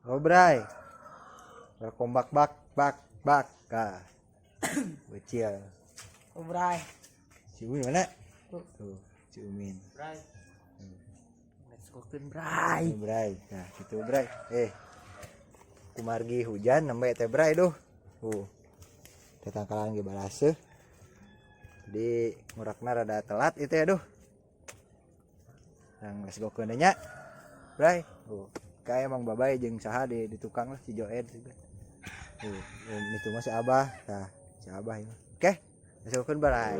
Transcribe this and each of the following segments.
Oh, Bray. Welcome back back back back. Kah. Bocil. Oh, Bray. Si Umin mana? Tuh. Tuh, si Umin. Bray. Let's go keun, Bray. Ini Bray. Nah, gitu Bray. Kumargi hujan nembe teh Bray duh. Tuh. Tetangkalan ge balaseuh. Jadi ngurakna rada telat itu ya duh. Yang let's go keun nya. Bray. Tuh. Kayak emang babai jeung saha di tukang lah si Joed juga. Tuh, itu mah si Abah. Tah, si Abah ini. Oke, let's go keun Bray.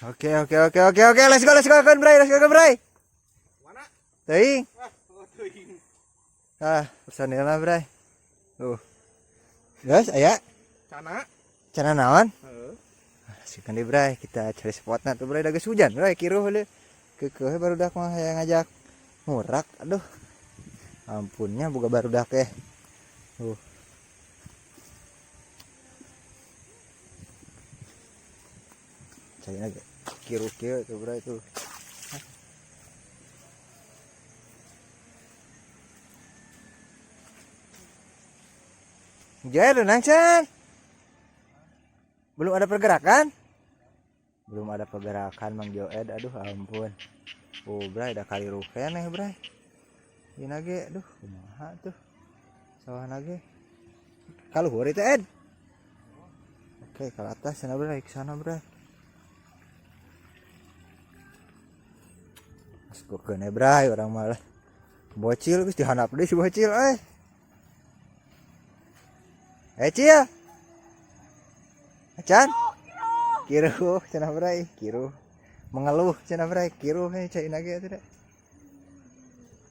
Oke, oke, oke, oke, oke, let's go, kan, Bray, let's go, kan, Bray. Mana? Teuing. Wah, oh, teuing. Ah, personilna, Bray. Tuh. Guys, aya. Cana. Cana naon? Heeh. Asik kan deh, Bray, kita cari spotna tuh, Bray, da geus hujan, Bray, kiruh heuleuh. Keukeuh barudak mah hayang ngajak ngurak, aduh. Ampunnya boga barudak teh. Tuh. Cari lagi. Kiruh kieu tuh, Bray, tuh. Jaya lu nangsan. Belum ada pergerakan? Belum ada pergerakan Mang Joed, aduh ampun. Oh, Bray, ada kali rukeneh, Bray. Ieu nage, aduh, kumaha tuh. Sawah nage. Kaluhur itu, Ed. Oke, ke atas sana, Bray, ke sana, Bray. Masuk ke kene, Bray, orang malah. Bocil geus dihandap deui si bocil euy. Cil. Acan. Kiruh cenah Bray, kiruh. Mengeluh cenah Bray, kiruh nih cai nage atuh da.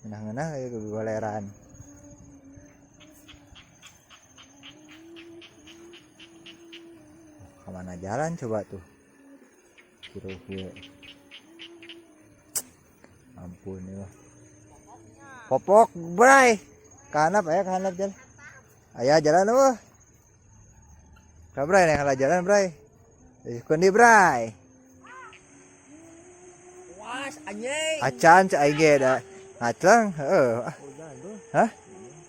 Ngeunah-ngeunah aya gogoleran. Kemana jalan coba tuh? Kiruh kieu. Ampun ya. Popok, Bray. Kahanap aya kahanap jalan. Aya jalan eueuh. Ka Bray nih kalah jalan Bray. Kundi Bray. Was anjing. Acan cek aing ge da. Ngacleng, heeh. Hah?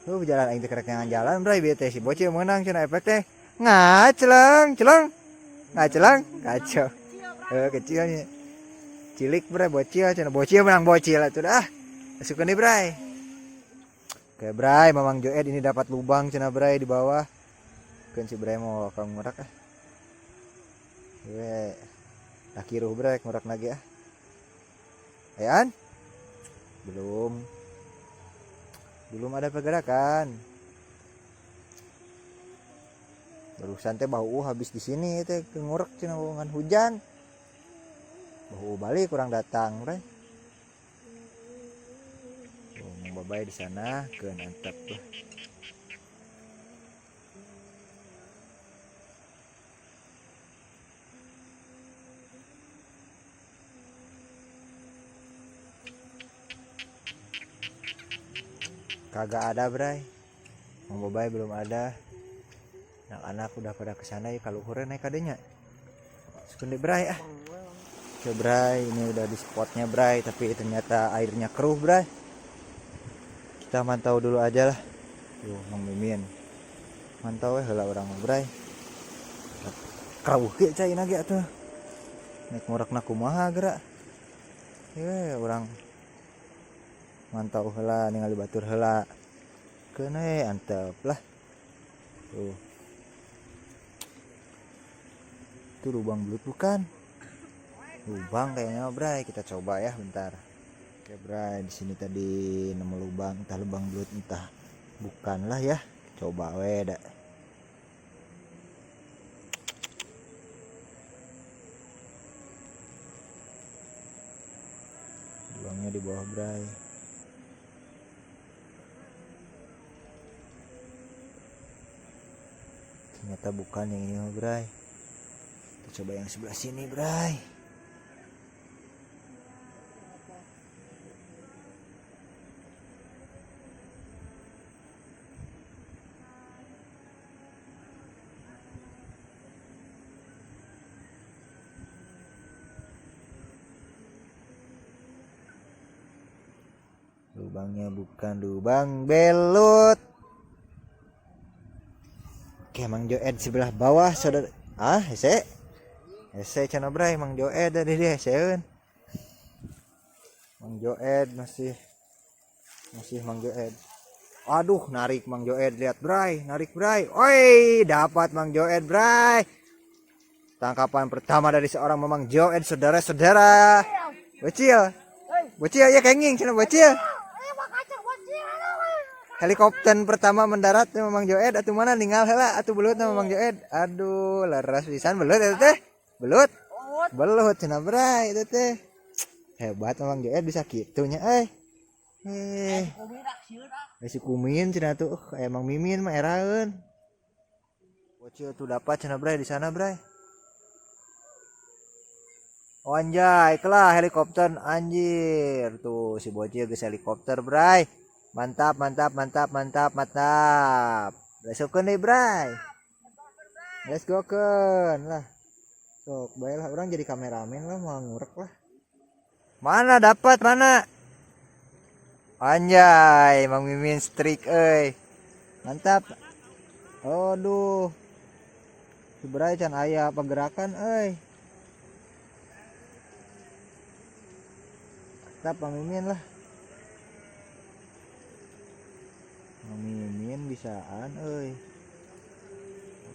Tuh jalan aing teh kerek ngan jalan Bray bieu teh si bocil meunang cenah efek teh. Ngacleng, celeng. Ngacleng, kacau. Heeh, kecilnya. Cilik Bray bocil cenah bocil menang bocil atuh dah. Masuk deui Bray. Oke Bray, Mamang Joed ini dapat lubang cenah Bray di bawah. Keun si Bray mau ka ngurak ah. We. Lah kiruh Bray ngurak lagi ah. Ayan? Belum. Belum ada pergerakan. Barusan teh bau habis di sini teh ngurek cenah ngan hujan. Bau balik kurang datang, Bray. Oh, mau babai di sana ke nantap lah. Kagak ada, Bray. Mau babai belum ada. Anak-anak udah pada kesana ya, kaluhurnya naik adanya. Sekundi Bray ah. Oke Bray, ini udah di spotnya Bray, tapi ternyata airnya keruh Bray. Kita mantau dulu aja lah. Tuh, Mang Mimin. Mantau we heula urang mah Bray. Keruh ge cai nage atuh. Nek ngurekna kumaha geura. Ye, urang mantau heula ningali batur heula. Keun we antep lah. Tuh. Itu lubang belut bukan? Lubang kayaknya Bray, kita coba ya bentar. Oke Bray, di sini tadi nemu lubang, entah lubang belut entah bukan lah ya. Coba we dah. Lubangnya di bawah Bray. Ternyata bukan yang ini mah Bray. Kita coba yang sebelah sini Bray. Lubangnya bukan lubang belut. Oke, Mang Joed sebelah bawah, saudara. Ah, hese. Hese cenah, Bray, Mang Joed tadi dia heseun. Mang Joed masih masih Mang Joed. Aduh, narik Mang Joed, lihat, Bray, narik, Bray. Oi, dapat Mang Joed, Bray. Tangkapan pertama dari seorang Mamang Joed, saudara-saudara. Bocil. Bocil ya kenging cenah, bocil. Helikopter pertama mendarat Mamang Joed atuh. Mana, ninggal heula atuh belutna, Mamang Joed. Aduh, leres pisan belut eta teh. Belut. Belut cenah, Bray, itu teh. Hebat Mamang Joed bisa kitu nya euy. Eh. Si kumin cenah tuh, emang mimin mah eraeun. Bocil tuh dapat cenah, Bray, di sana, Bray. Oh anjay, kelah helikopter anjir. Tuh si bocil geus helikopter, Bray. Mantap, mantap, mantap, mantap, mantap. Let's go nih, Bray. Let's go keun lah. Sok, baiklah urang jadi kameramen lah, mau ngurek lah. Mana dapat mana? Anjay, Mang Mimin strike euy. Mantap. Aduh. Si Bray can aya pergerakan euy. Mantap Mang Mimin lah. Mang Mimin bisaan euy.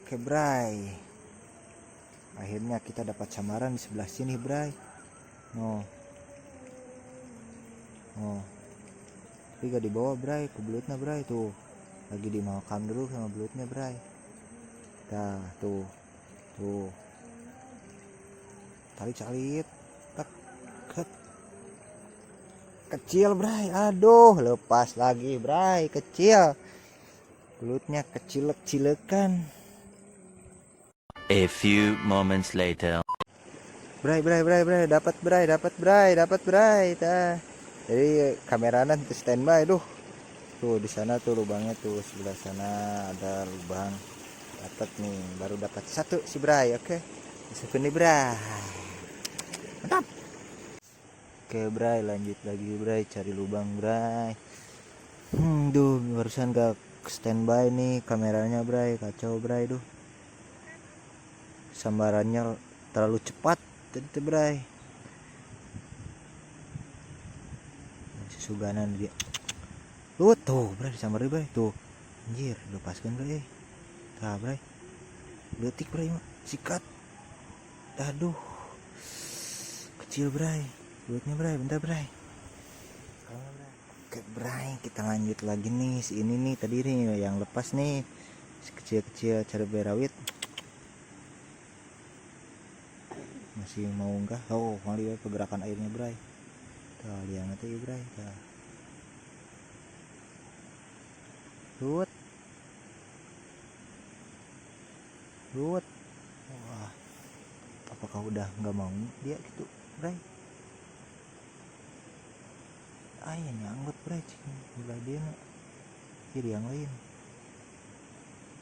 Oke, Bray. Akhirnya kita dapat sambaran di sebelah sini, Bray. No. Oh. Tapi gak dibawa, Bray, ke belutnya, Bray, tuh. Lagi dimakan dulu sama belutnya, Bray. Dah, tuh. Tuh. Tarik calit. Tek. Ket. Kecil, Bray. Aduh, lepas lagi, Bray. Kecil. Belutnya kecilek-cilekan. A few moments later. Bray, Bray, Bray, Bray, dapat, Bray, dapat, Bray, dapat, Bray. Tah. Jadi kamerana standby duh. Tuh di sana tuh lubangnya tuh, sebelah sana ada lubang. Dapat nih, baru dapat satu si Bray, oke. Masukin nih, Bray. Mantap. Oke, Bray, lanjut lagi, Bray, cari lubang, Bray. Duh, barusan gak standby nih kameranya, Bray, kacau, Bray, duh. Sambarannya terlalu cepat tadi, Bray. Suganan dia. Tuh, tuh, Bray, disambar deui, Bray. Tuh. Anjir, lepaskan, Bray. Tah, Bray. Leutik, Bray, mah. Sikat. Aduh. Kecil, Bray. Belutnya, Bray, bentar, Bray. Oke, Bray, kita lanjut lagi nih. Si ini nih tadi nih yang lepas nih. Si kecil-kecil cabai rawit. Masih mau enggak? Oh, mari pergerakan airnya, Bray. Tah, liang teh, Bray, tah. Lut. Lut. Wah. Apakah udah nggak mau dia gitu, Bray? Ah, ya nyangkut, Bray, cing. Ulah dia nak. Kiri yang lain.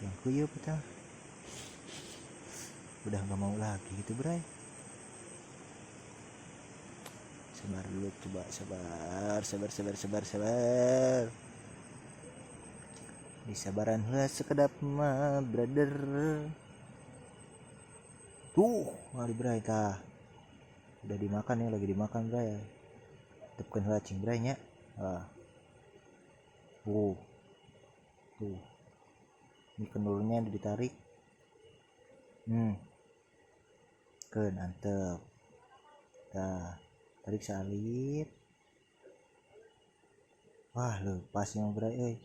Yang kuyup tah. Udah nggak mau lagi gitu, Bray. Sabar dulu, coba sabar, sabar, sabar, sabar, sabar. Disabaran heula sekedap mah, brother. Tuh, ngali, Bray, tah. Udah dimakan ya, lagi dimakan, Bray. Tepkeun heula cing, Bray, nya. Ah. Tuh. Tuh. Ini kendurnya udah ditarik. Keun antep. Tah. Tarik salit. Wah, lepas yang Bray euy.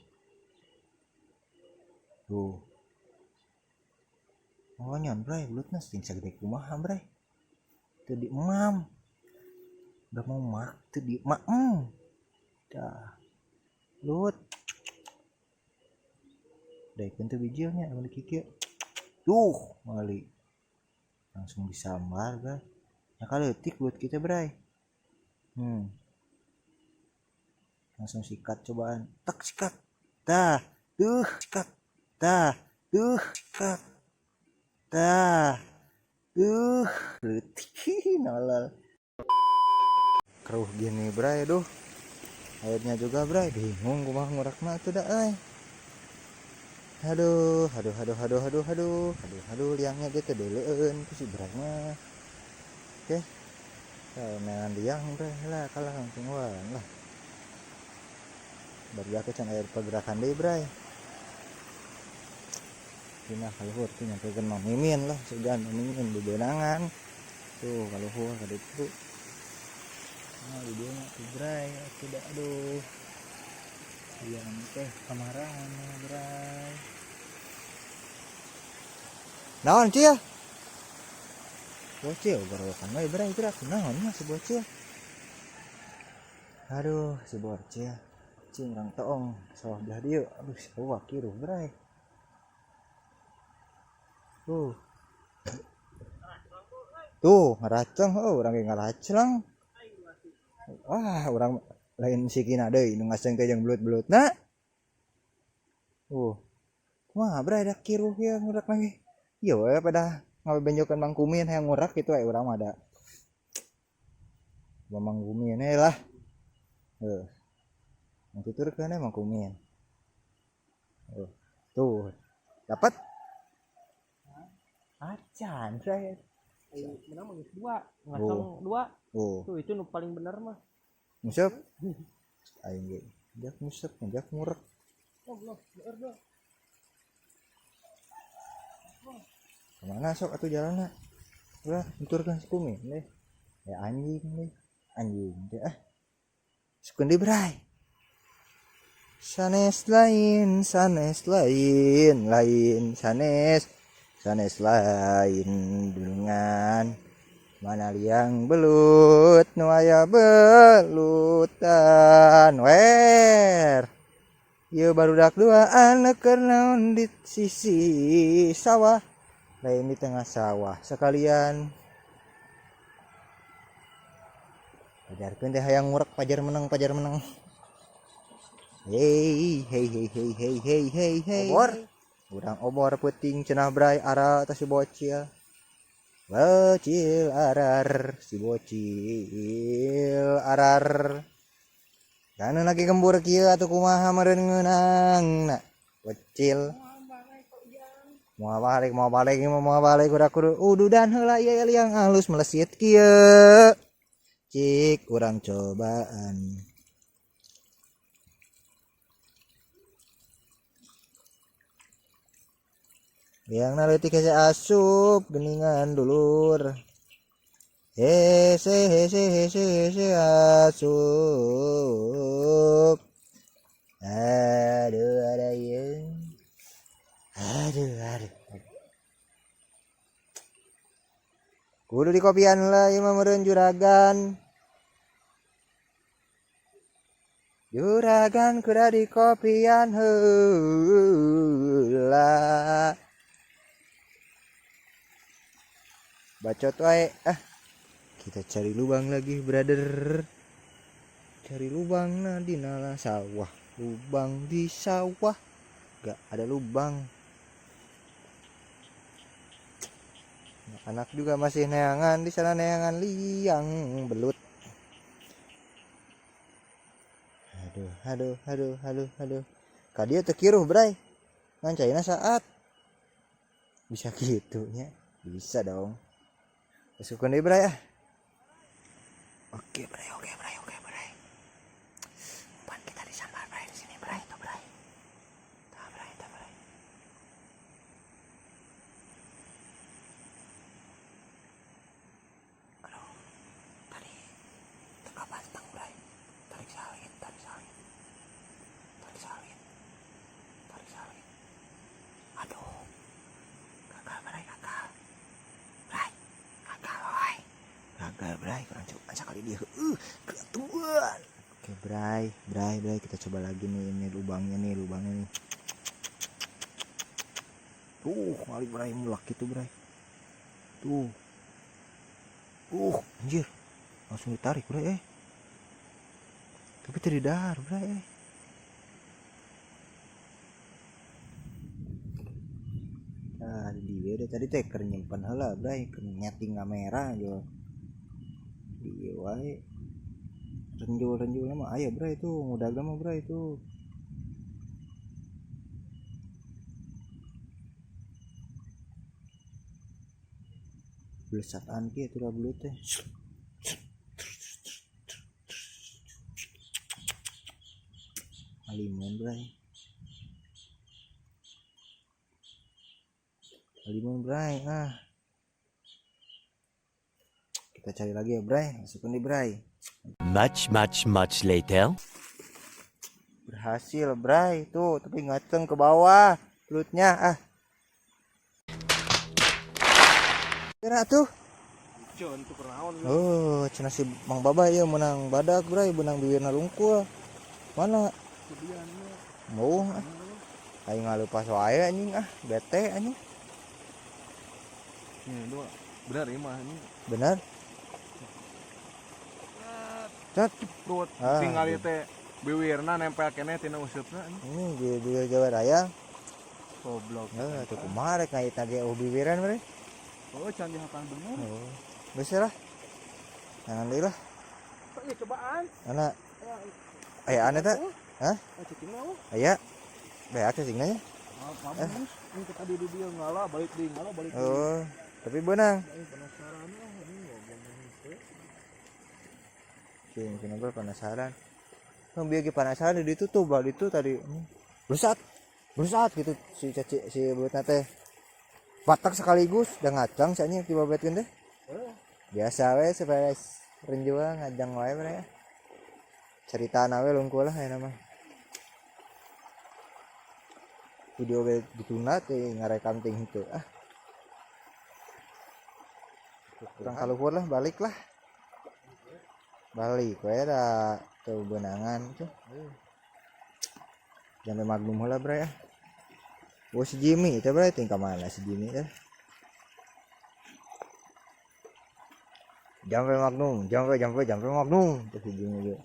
Tuh. Oh, nyon, Bray, belutna sing sagede kumaha, Bray. Teu diemam. Udah mau mak, teu diemam. Dah. Lut. Daekeun teu bijilnya emang dikikieu. Tuh, mali. Langsung disambar, Bray. Ya kaleutik buat kita, Bray. Langsung sikat cobaan. Tek sikat. Tah. Tuh, sikat. Tah. Tuh, sikat. Tah. Tuh, leutik nolol. Keruh gini, Bray, duh. Airnya juga bray, bingung kumaha ngurakna atuh da euy. Aduh, aduh, aduh, aduh, aduh, aduh, aduh, aduh, liangnya ge teu deuleueun ku si Bray mah. Oke. Neangan liang bray lah, kalah langsung lah. Baru aku can air pergerakan deui bray. Pindah kaluhur tuh nyampe ke Mang Mimin lah, sugan Mang Mimin bebenangan. Tuh kaluhur ka ditu. Nah, di dieu mah tuh bray, atuh da aduh. Liang teh kamarana bray. Naon cil? Bocil gorowokan we bray gerak naon mah si bocil. Aduh, si bocil. Cing urang toong sawah belah dieu. Aduh, sawah kiruh bray. Tuh. Tuh, ngaraceng heuh urang ge ngaraceng. Wah, urang lain sikina deui nu ngaseng teh jeung belut-belutna. Kumaha bray da kiruh ieu ngurak lagi. Ieu we pada ngabebenjokeun Mang Kumin hayang ngurak kitu we urang mah da. Mang Kumin we lah. Heuh. Mang tuturkeun we Mang Kumin. Heuh. Tuh. Dapat? Acan bray. Ayo, menang mah geus 2, ngasong 2. Oh. Tuh itu nu paling bener mah. Nguseup. Aing ge jak nguseup, jak ngurek. Oh, belum, bener dong. Kemana sok atuh jalanna? Ulah nuturkeun si Kumin deh. Ya anjing deh. Anjing deh ah. Sukun deui bray. Sanes lain, sanes lain, lain sanes, sanes lain dunungan. Mana liang belut nu aya belutan wer. Ieu barudak duaan keur naon di sisi sawah, lain di tengah sawah sekalian. Pajarkeun teh hayang ngurek pajar menang, pajar menang. Hey hey hey hey hey hey hey hey. Obor. Urang obor peuting cenah bray ara teh si bocil. Bocil arar si bocil arar. Kana lagi gembur kieu atuh kumaha meureun ngeunangna bocil. Moal balik, moal balik, moal balik udah kudu ududan heula ieu liang alus melesit kieu. Cik urang cobaan. Liangna leutik hese asup geningan dulur. Hese hese hese hese asup. Aduh ada ieu. Aduh aduh. Kudu dikopian lah ieu mah meureun juragan. Juragan kudu dikopian heula. Bacot wae ah. Kita cari lubang lagi brother. Cari lubang nah di nala sawah. Lubang di sawah. Gak ada lubang. Anak juga masih neangan di sana, neangan liang belut. Aduh, aduh, aduh, aduh, aduh. Ka dieu teu kiruh bray. Ngan caina saat. Bisa gitu nya. Bisa dong. Masukkan deui bray ah. Oke bray, oke bray, oke bray. Umpan kita disambar bray di sini bray, tuh bray. Tuh bray, tuh bray. Aduh, tadi teka banteng bray. Tarik salin, tarik salin. Tarik salin. Tarik salin. Aduh. Gagal bray, gagal. Bray, gagal oi. Gagal bray, kurang coba sekali dia. Ketuan. Oke bray, bray, bray, kita coba lagi nih, ini lubangnya nih, lubangnya nih. Tuh, kali bray mulak gitu bray. Tuh. Anjir. Langsung ditarik bray, Tapi tadi dahar bray, Nah, di dia tadi teh keur nyimpen heula bray, keur nyeting kamera jo. Di wae. Renjul-renjul mah aya bray itu, ngudag mah bray itu. Blesakan kieu atuh belut teh. Halimun bray. Halimun bray ah. Kita cari lagi ya bray, masukin di bray. Much, much, much later. Berhasil bray tuh, tapi ngaceng ke bawah pelutnya ah. Kira tuh. Oh, cenah si Mang Baba ieu menang badak bray, benang bibirna lungkul. Mana? Mau ah. Aing ngaleupas wae anjing ah, bete anjing. Benar ieu mah ini. Benar. Cat Perut Ah, tinggal ieu teh biwirna nempel keneh tina usupna. Ini bibir Jawa Raya. Goblok. Heuh, teu kumaha rek ngait ge eueuh bibiran bray. Oh, can dihakan bener. Oh. Geus lah. Jangan deui lah. Iya cobaan. Mana? Aya aneh teh? Hah? Cacing mah. Aya. Beak cacingna nya. Bagus. Ini kita di dia ngalah balik deui, ngalah balik deui. Oh, tapi beunang. Penasaran lah ini ngomong henteu. Cing, kenapa penasaran? Yang bieu ge penasaran di ditu tuh, bal itu tadi. Besat. Besat gitu si caci si beutna teh. Batak sekaligus dan ngacang si anjing dibabetkeun teh. Biasa we supaya renjua ngajang wae bre. Cerita we lungkul lah aya mah. Video ge ditunda teh ngarekam ting henteu ah. Kurang kaluhur lah balik lah. Balik we da teu beunangan tuh. Sampai magnum heula bre ah. Oh si Jimmy itu bre ting ka mana si Jimmy teh. Jampe magnum, jampe jampe jampe magnum tuh si Jimmy ge.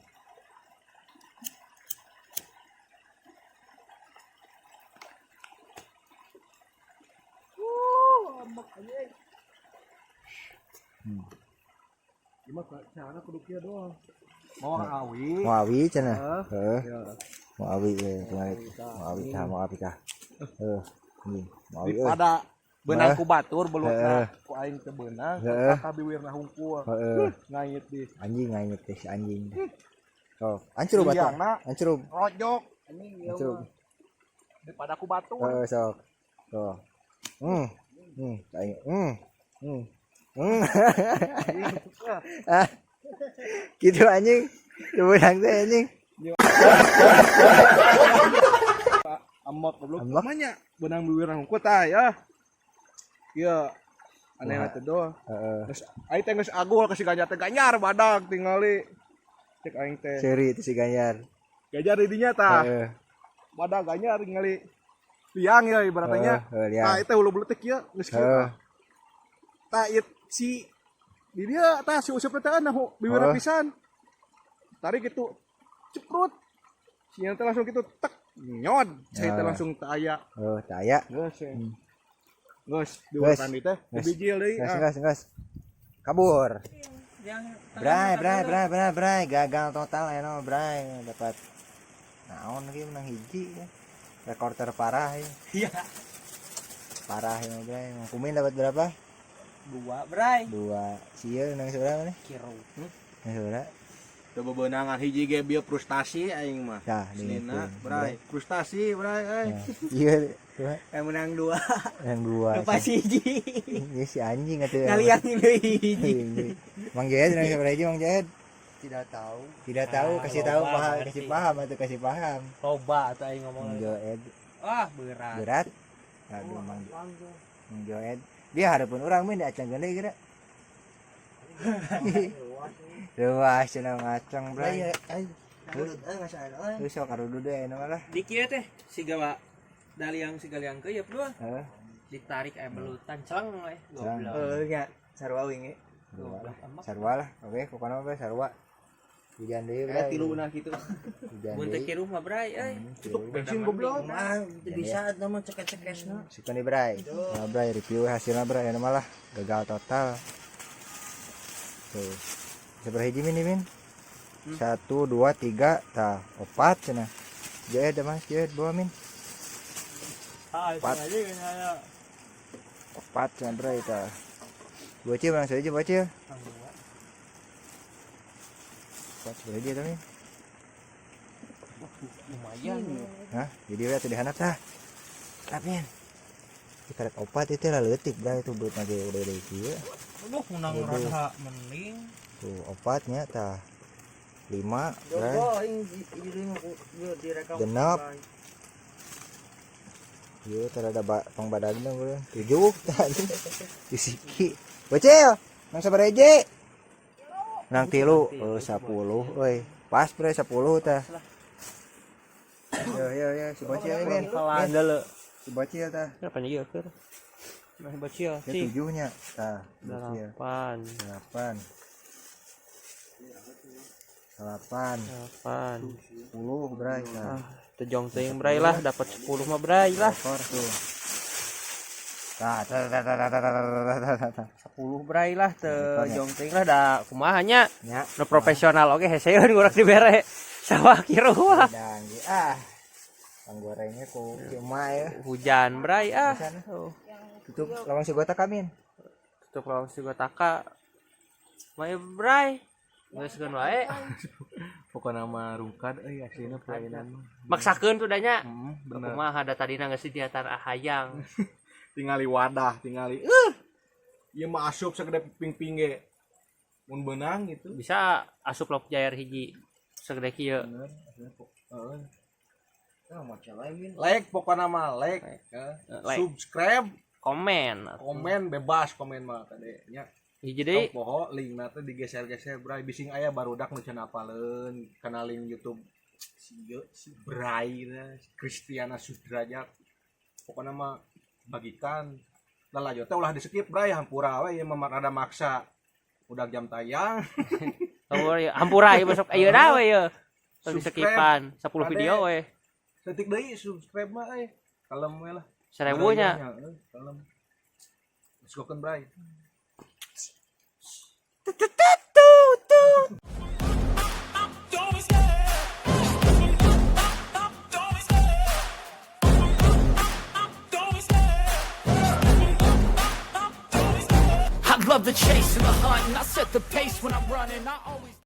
Ieu mah carana kudu kieu doang. Mau awi. Mau awi cenah. Heeh. Mau awi we kemarin. Mau awi tah, mau awi tah. Heuh, anjing. Mau awi euy. Pada beunang ku batur belutna ku aing teu beunang, ka biwirna hungkul. Heeh. Ngait di. Anjing ngait teh si anjing. Oh, ancrub atuh. Ancrub. Rojok anjing ieu. Ancrub. Pada ku batur. Heeh, sok. Tuh. Aing. Ah. Gitu anjing. Teu beunang teh anjing. Amok goblok. Namanya benang biwirna hungkul tah ya. Ieu aneh teh doang. Heeh. Geus aing teh geus agul ka si Ganjar teh Ganjar badak tingali. Cek aing teh. Seuri teh si Ganjar. Ganjar di dinya tah. Heeh. Badak Ganjar tingali. Liang ya ibaratnya. Heeh, liang. Tah ieu teh hulu belut teh kieu geus kieu. Heeh. Tah ieu si di dia tah si useup teh nah biwirna pisan. Tarik gitu. Ceprut. Si teh langsung gitu tek nyod. Saya teh langsung teu aya. Oh, teu aya. Geus. Geus diurutan deui teh. Dibijil deui. Gas, gas, gas. Kabur. Bray, bray, bray, bray, bray, gagal total ya no, bray. Dapat naon lagi menang hiji ya. Rekor terparah ya. Iya. Parah ya, bray. Mang Kumin dapat berapa? 2, bray. 2. Sieu menang seberapa nih? Kiro. Menang seberapa? Teu bebenangan hiji ge bieu frustasi aing mah. Tah, Senina, bray. Frustasi, bray euy. Iya, Menang 2. Menang 2. Lepas hiji. Ini si anjing atuh. Ngaliang deui hiji. Mang Jahed menang seberapa hiji Mang Jahed? Tidak tahu. Tidak tahu, kasih tahu paham, kasih paham atau kasih paham. Loba atuh aing ngomong. Mang Jahed. Ah, berat. Berat. Aduh Mang Jahed. Dia harapan orang min diacang gede kira. Luas cenah ngacang bray. Terus sok karudu deh anu lah. Di kieu teh siga daliang sigaliang keuyeup doang. Heeh. Ditarik aya belutan celeng we. Goblok. Heeh nya sarua wingi. Sarua lah. Oke, pokona mah sarua. Hujan deui bray. Tiluna kitu. Hujan Mun teu deui. kiruh mah bray euy. Cukup bensin goblok. Mah teu bisa atuh mah cekes-cekesna. Suka nih bray. Nah, bray review hasilnya bray anu malah gagal total. Tuh. Seberapa hiji min? 1 2 3 tah 4 cenah. Jaya ada Mas, jaya bawa min. Ah, 4. 4 cenah bray tah. Bocil menang saja bocil. 4 sebelah aja min. Lumayan. Hah, jadi we atuh dihandap tah. Tapin. Di karet 4 itu lah leutik bray itu beut ge udah kieu. Aduh, menang rada mending. Tuh 4 nya tah. 5 bray. Genep. Ieu teh rada tong badagna bro. 7 tah. Disiki. Bocil, nang sabaraha hiji? Nang 3, oh 10 euy. Pas bray 10 tah. Yo yo yo si bocil ini. Kalah. Si bocil tah. Berapa nih keur? Masih bocil Ya sih. 7 nya tah. Bocil. 8. 8. 8. 8. 10 bray tah. Ah, tejong teuing bray lah, dapat 10 mah bray lah. Ekor tuh. Tah tah tah tah tah tah tah tah tah. 10 bray lah, tejong teuing lah da kumaha nya. Nya. Nu profesional oge heseun urang dibere. Sawah kieu ah. Dan ah. Pang gorengnya ku cuma ya. Hujan bray ah. Sana. Oh, Tutup lawang si kami. Tutup lawang Sigotaka. Maya bray. Geus keun wae. Pokokna mah rungkad euy aslina perainan mah. Maksakeun tuh danya. Bener. Kumaha da tadina geus diniatan ahayang. Tingali wadah, tingali. Ieu mah asup sagede ping-ping ge. Mun beunang gitu. Bisa asup lauk jair hiji segede kieu. Bener, aslina heeh. Like pokokna mah like, Like. Subscribe, Komen. Komen bebas komen mah kade nya. Hiji deui. Tong poho linkna teh digeser-geser bray bising aya barudak nu can apaleun kana link YouTube si ieu si Bray na si Kristiana Sudrajat. Pokokna mah bagikan lalajo teh ulah di skip bray, hampura we ieu mah rada maksa. Udah jam tayang. Hampura ya, hampura ieu besok ayeuna we ieu. Tong Subscribe. disekipan 10 Kade. video we. Setik deui subscribe mah euy. Kalem we lah. 1000 nya. Heeh, kalem. Let's go kan bray. I love the chase and the hunt, and I set the pace when I'm running. I always